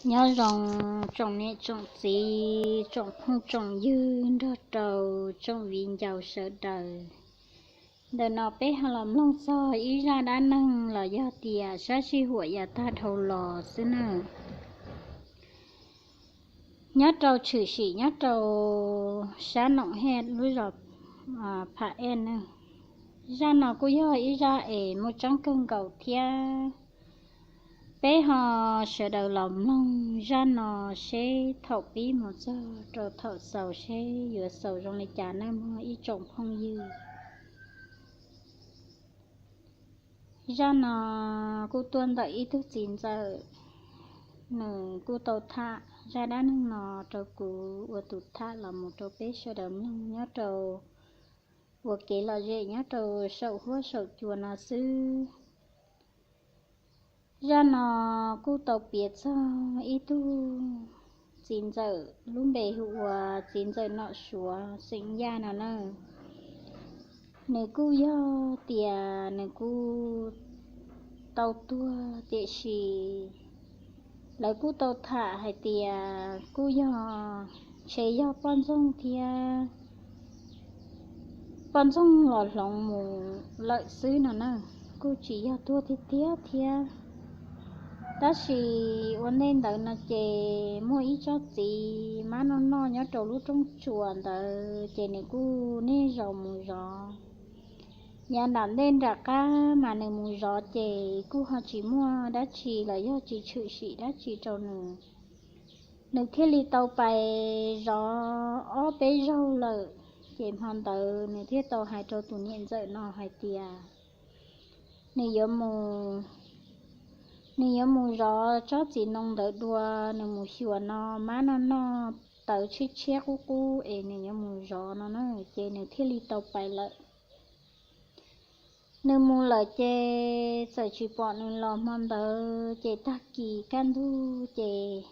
Nyob zoo tsoom niam tsoom txiv, tsoom phooj tsoom ywg nrog rau tsoom viv ncaus sawv daws. Ntawm no peb ho los mloog txog ib zaj dab neeg los yog tias sab sij huam yav tag dhau los xwb na. Nyob rau tshwm sim nyob rau sab Noom Hej lub zos Pham Ej na. Zaj no kuj yog ib zaj es muaj tseeb kawg nkaus thiab. Peb ho sawv daws los mloog zaj no seb thaum pib mus txog rau thaum xaus seb yuav xaus zoo li cas nawb mog ib tsoom phooj ywg. Zaj no kuj tuaj ntawm ib tug txiv ntxawm, nws kuj tau tham zaj dab neeg no rau kuv ua tus tham los mus rau peb sawv daws mloog nyob rau ua kev lom zem nyob rau saum huab saum cua no xwb. Zaj no kuj tau piav txog ib tug txiv ntxawm lub npe hu ua txiv ntxawm Nom Suav xeem Yaj no na. Nws kuj yog tias nws kuj tau tuag tiam sis lawv kuj tau tham hais tias kuj yog, ntshe yog poj ntxoog thiab, poj ntxoog los hloov mus lawm xwb no na, kuj tsis yog tuag tiag tiag thiab. Tab sis ua ntej ntawd no ces muaj ib tsob txiv mab noj noj nyob rau lub roob tsuas ntawd ces nws kuj niaj zaus mus zov. Yav nram ntej nram qab mas nws mus zov ces kuj ho tsis muaj dab tsi los yog tsis tshwm sim dab tsi rau nws. Nws thiaj li tau pais zov ob peb zaug lawm, ces hmo ntawd nws thiaj tau hais rau tus niam ntxawm no hais tias nws yuav mus, nws yuav mus zov tsob txiv ntoo ntawd dua, nws mus xyuas no mab noj noj tawv tshiab tshiab qub qub es nws yuav mus zov no na, ces nws thiaj li tau pais lawm. Nws mus lawm ces txawm tsis pom nws los hmo ntawd ces tag kis kaj ntug ces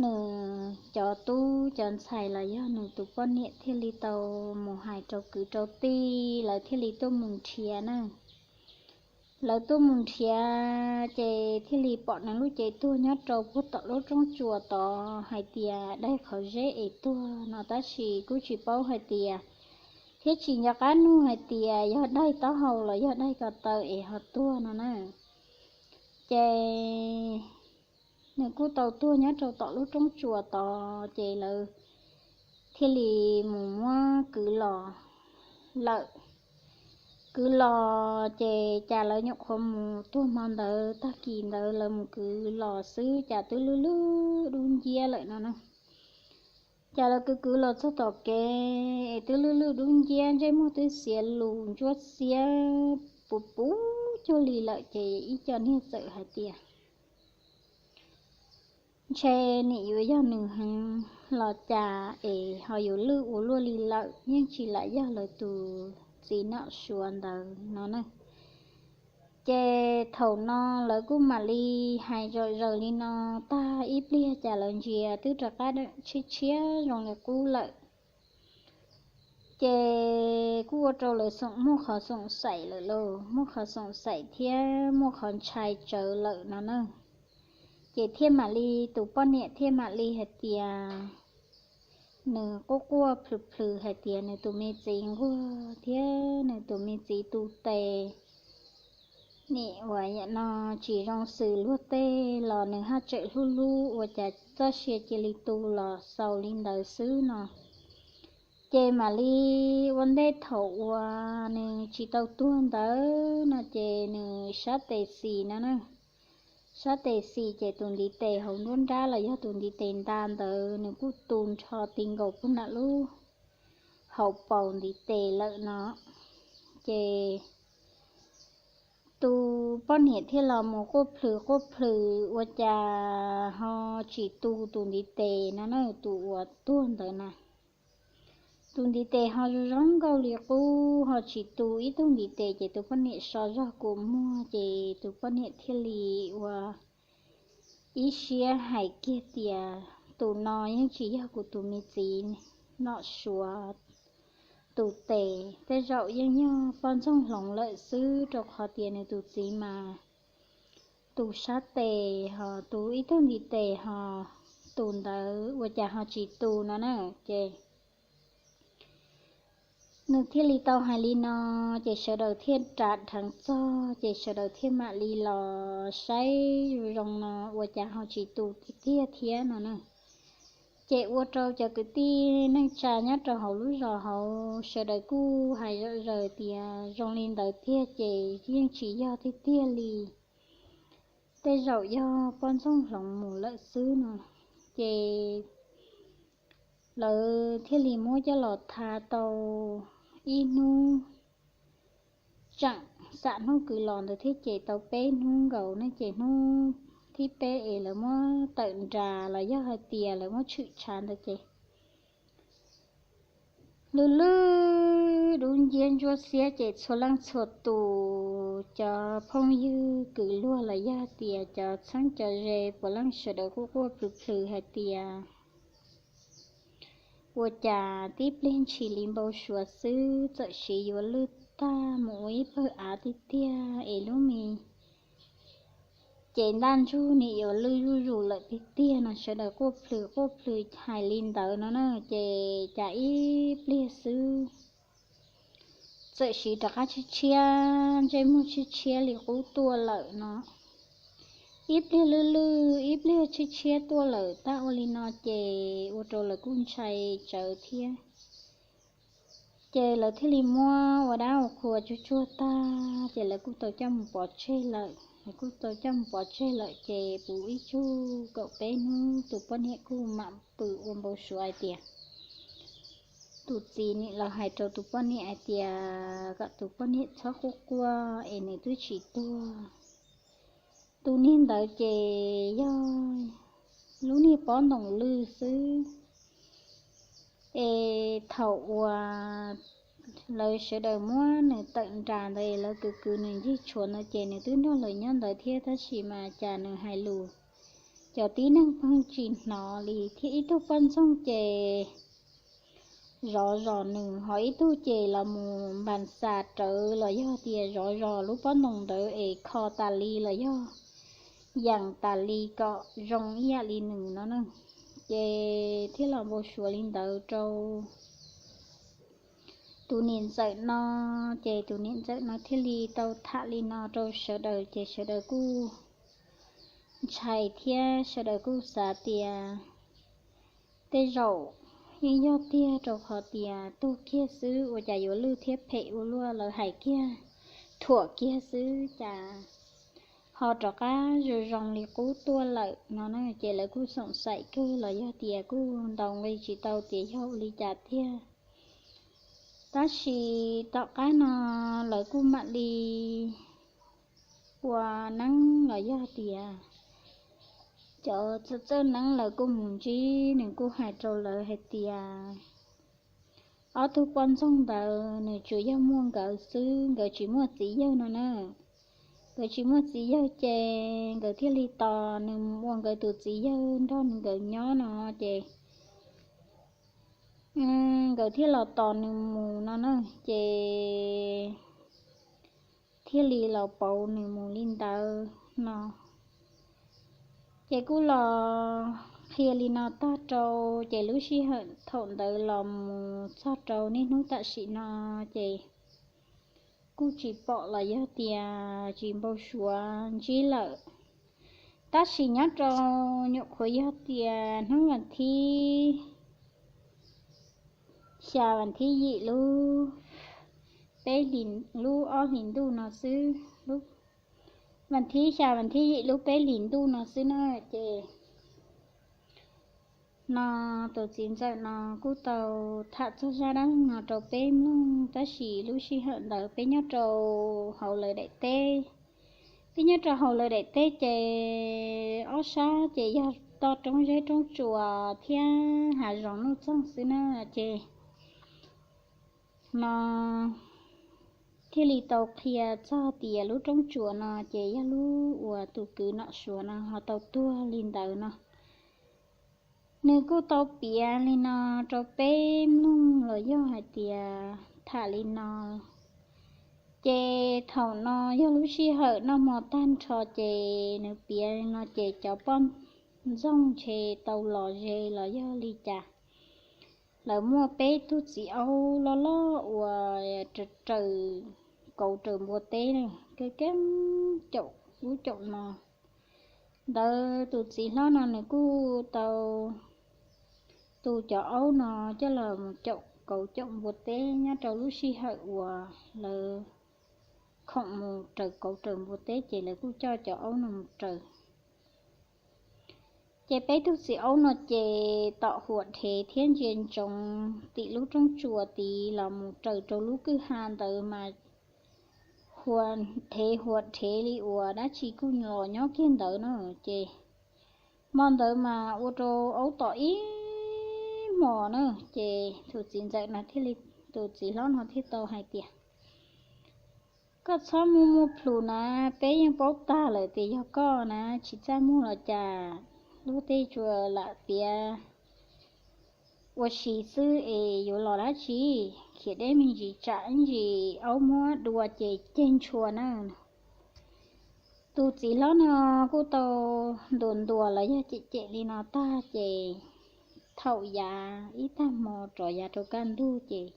nws cov tub cov ntxhais los yog nws tus poj niam thiaj li tau mus hais rau kwv rau tij, lawv thiaj li tuaj mus nrhiav na. Lawv tuaj mus nrhiav ces thiaj li pom nws lub cev tuag nyob rau puag tom lub roob tsuas tod hais tias daig qhov zeb es tuag no, tab sis kuj tsis paub hais tias, thiab tsis nco qab nug hais tias yog daig taub hau los yog daig ko taw es ho tuag no na. Ces nws kuj tau tuag nyob rau tom lub roob tsuas tod, ces lawv thiaj li mus muab kwv los lawm. Kwv los ces cas lawv nyuam qhuav mus tuag hmo ntawd, tag kis ntawd lawv mus kwv los xwb cas twb lwj lwj dub nciab lawm no na. Cas lawv kwv kwv los txog tom kev es twb lwj lwj dub nciab, ntsej muag twb xiav lus ntsuab xiab puv puv cuag li lawm, ces ib co niag txawm hais tias, ntshe nim yuav yog nws heev los cas es ho yuav lwj ua luaj li lawm, yeej tsis lam yog lawv tus txiv Nom Suav ntawd no na. Ces thaum no lawv kuj mam li hais zom zaws li no tag ib pliag cas lawv ntsia twb rov qab tshiab tshiab zoo li qub lawm. Ces kuj ua rau lawv xoom muaj qhov xoom xaim lawm lauj, muaj qhov xoom xaim thiab muaj qhov ntshai tsawv lawm no na. Ces thiaj mam li, tus poj niam thiaj mam li hais tias nws quaj quaj plhws plhws hais tias nws tus me txiv nquag thiab nws tus me txiv tu tes, nim uas yam no tsis zoo xws luag tej los nws haj tseem hlub hlub ua cas txoj sia cia li tu los xaus li ntawd xwb no. Ces mam li ua ntej thaum uas nws tsis tau tuag ntawd no ces nws sab tes xis no na, sab tes xis ces tus ntiv tes hauv nruab nrab los yog tus ntiv tes nta ntawd nws kuj tu nrho ti nkaus puag nram lub hauv paus ntiv tes lawm no. Ces tus poj niam thiaj los mus quaj plhws quaj plhws ua cas ho tsis tu tus ntiv tes no na, tus uas tuag ntawd na. Tus ntiv tes ho zoo zoo nkauj li qub ho tsis tu ib tug ntiv tes, ces tus poj niam so zog kua muag ces tus poj niam thiaj li ua ib siab hais kiag tias tus no yeej tsis yog kuv tus me txiv Nom Suav tus tes, tej zaum yeej yog poj ntxoog hloov lawm xwb, rau qhov tias nws tus txiv mas tus sab tes ho tus ib tug ntiv tes ho, tus ntawd ua cas ho tsis tu no na. Ces nws thiaj li tau hais li no, ces sawv daws thiaj rov dheev txog, ces sawv daws thiaj mam li los saib zoo zoo no ua cas ho tsis tu tiag tiag thiab no na. Ces ua rau cov kwv tij neej tsa nyob rau hauv lub zos hauv sawv daws kuj hais zom zaws tias zoo li ntawd tiag ces yeej tsis yog tiag tiag li, tej zaum yog poj ntxoog hloov mus lawm xwb no. Ces lawv thiaj li muab coj los thav tau ib hnub, tseem xam hnub kwv los ntawd thiab ces tau peb hnub nkaus ne, ces hnub thib peb es lawv muab tawm nras los yog hais tias lawv muab tshwm tshav ntawd ces lwj lwj dub nciab ntsuab xiab ces txhua leej txhua tus cov phooj ywg kwv luag los yog tias cov txheeb cov ze puav leej sawv daws quaj quaj plhws plhws hais tias ua cas tib pliag ntshis li npau suav xwb txawm siv yuav lwj tag mus ua ib pawg av tiag tiag es lub me ces ntaj ntsug nim yuav lwj zuj zus lawm tiag tiag no. Sawv daws quaj plhws quaj plhws hais li ntawd no na, ces cas ib pliag xwb txawm siv rov qab tshiab tshiab ntsej muag tshiab tshiab li qub tuaj lawm no. Ib pliag lwj lwj ib pliag tshiab tshiab tuaj lawm tag ua li no ces ua rau lawv kuj ntshai tsawv thiab. Ces lawv thiaj li muab ua dab ua qhua tsuag tsuag tag ces lawv kuj tau coj mus pov tseg lawm. Lawv kuj tau coj mus pov tseg lawm ces puv ib tsug kaum peb hnub tus poj niam kuj mam pw ua npau suav hais tias tus txiv nim los hais rau tus poj niam hais tias kom tus poj niam txhob quaj quaj es nws twb tsis tuag. Tus niag ntawd ces yog lub niag pob ntoos lwj xwb. Es thaum uas lawv sawv daws muab nws tawm nras ntawd es lawv kwv kwv nws ncig tshuav ntawd ces nws twb nrog lawv nyob ntawd thiab tab sis mas cas nws hais lus cov tib neeg pheej tsis hnov li thiab ib tug poj ntxoog ces zov zos nws ho ib tug ces los mus npas xas rawv los yog tias zov zos lub pob ntoos ntawd es kho tas li los yog yees tas li kom zoo ib yam li nws no na. Ces thiaj los npau suav li ntawd rau tus niam ntxawm no. Ces tus niam ntxawm no thiaj li tau tham li no rau sawv daws ces sawv daws kuj ntshai thiab sawv daws kuj xav tias tej zaum yeej yog tiag rau qhov tias tuag kiag xwb ua cas yuav lwj thiab phem ua luaj, lawv hais kiag thuam kiag xwb cas ho rov qab zoo zoo li qub tuaj lawm no na. Ces lawv kuj xoom xaim kawg los yog tias kuj ntaus nqi tsis tau tias yog ua li cas tiag. Tab sis tom qab no lawv kuj mam li ua neeb los yog tias cov txawj txawj neeb lawv kuj mus ntsib nws kuj hais rau lawv hais tias ob tug poj ntxoog ntawd nws tsuas yog muaj nkawd xwb, nkawd tsis muaj txiv yawg no na. Nkawd tsis muaj txiv yawg ces nkawd thiaj li tos nws mus ua nkawd tus txiv yawg nrog nkawd nyob no ces nkawd thiaj los tos nws mus no na. Ces thiaj li los pauv nws mus li ntawd no. Ces kuj los qhia li no tag rau, ces lub sij hawm thaum ntawd los mus txog rau niaj hnub tam sim no ces kuj tsis pom los yog tias tsis npau suav ntsib lawm. Tab sis nyob rau nyuam qhuav yog tias hnub vas thib xya vas thib yim lub peb hlis, lub ob hlis ntuj no xwb, vas thib xya vas thib yim lub peb hlis ntuj no xwb na. Ces no tus txiv ntxawm no kuj tau tham txog zaj dab neeg no rau peb mloog, tab sis lub sij hawm ntawd peb nyob rau hauv lawv daim teb. Peb nyob rau hauv lawv daim teb ces ob sab ces yog toj roob zeb roob tsuas thiab hav zoov nuj txeeg xwb na. Ces no thiaj li tau qhia txog tias lub roob tsuas no ces yog lub uas tus kwv Nom Suav no ho tau tuag li ntawd no. Nws kuj tau piav li no rau peb mloog los yog hais tias tham li no Ces thaum no yog lub sij hawm noj hmo tag nrho ces nws piav no ces cov poj ntxoog ntshe tau los ze los yog li cas, lawv muaj peb tug txiv aub loj loj uas raws kauv raws npua teb na, keeb keeb caum ub caum no ntawd. Tus txiv hlob no nws kuj tau tu cov aub no coj los mus caum kauv caum npua teb nyob rau lub sij hawm uas lawv khoom mus raws kauv raws npua teb ces lawv kuj coj cov aub no mus raws. Ces peb tug txiv aub no ces tom huam dhev thiab ntsia ntsoov tim lub roob tsua tid los mus raws rau lub kwj ha ntawd mas huam dhev huam dhev li uas dab tsi kuj los nyob kiag ntawd na. Ces hmo ntawd mas ua rau aub tom ib hmos na, ces tus txiv ntxawm no thiaj li, tus txiv hlob no thiaj tau hais tias, koj txhob muaj muaj plhus na, peb yeej paub tag lawm tias yog koj na, tsis txaj muag los cas, luag tej tsuas lam piav ua si xwb es yuav los dab tsi, khiav deb me ntsis tsam ib ntsis aub muab dua ces ceg ntshua na. Tus txiv hlob no kuj tau ntuas ntuas los yog cem cem li no tag ces thaum yav ib tag hmo rov yav rau kaj ntug ces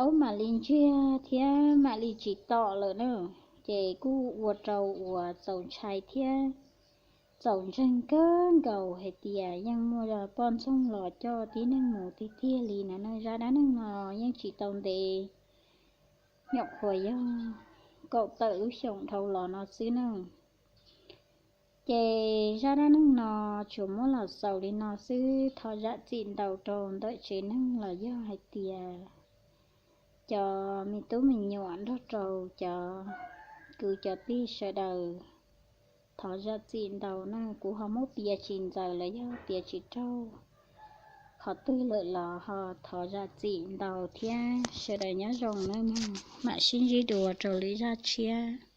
aub mam li ntsiag thiab mam li tsis tom lawm na. Ces kuj ua rau uas txaus ntshai thiab txaus ntseeg kawg nkaus hais tias yeej muaj poj ntxoog los coj tib neeg mus tiag tiag li na. Zaj dab neeg no yeej tsis tau ntev, nyuam qhuav yog kaum tawm lub xyoos dhau los no xwb na. Ces zaj dab neeg no tsuas muab los xaus li no xwb. Thov zam txim ntau rau ntawm tsev neeg los yog hais tias cov me tub me nyuam nrog rau cov kwv cov tij sawv daws. Thov zam txim ntau na, kuv ho muab piav tsis ntxaws los yog piav tsis raug qhov twg lawm los ho thov zam txim ntau thiab. Sawv daws nyob zoo na, mam sib ntsib dua rau lwm zaj tshiab.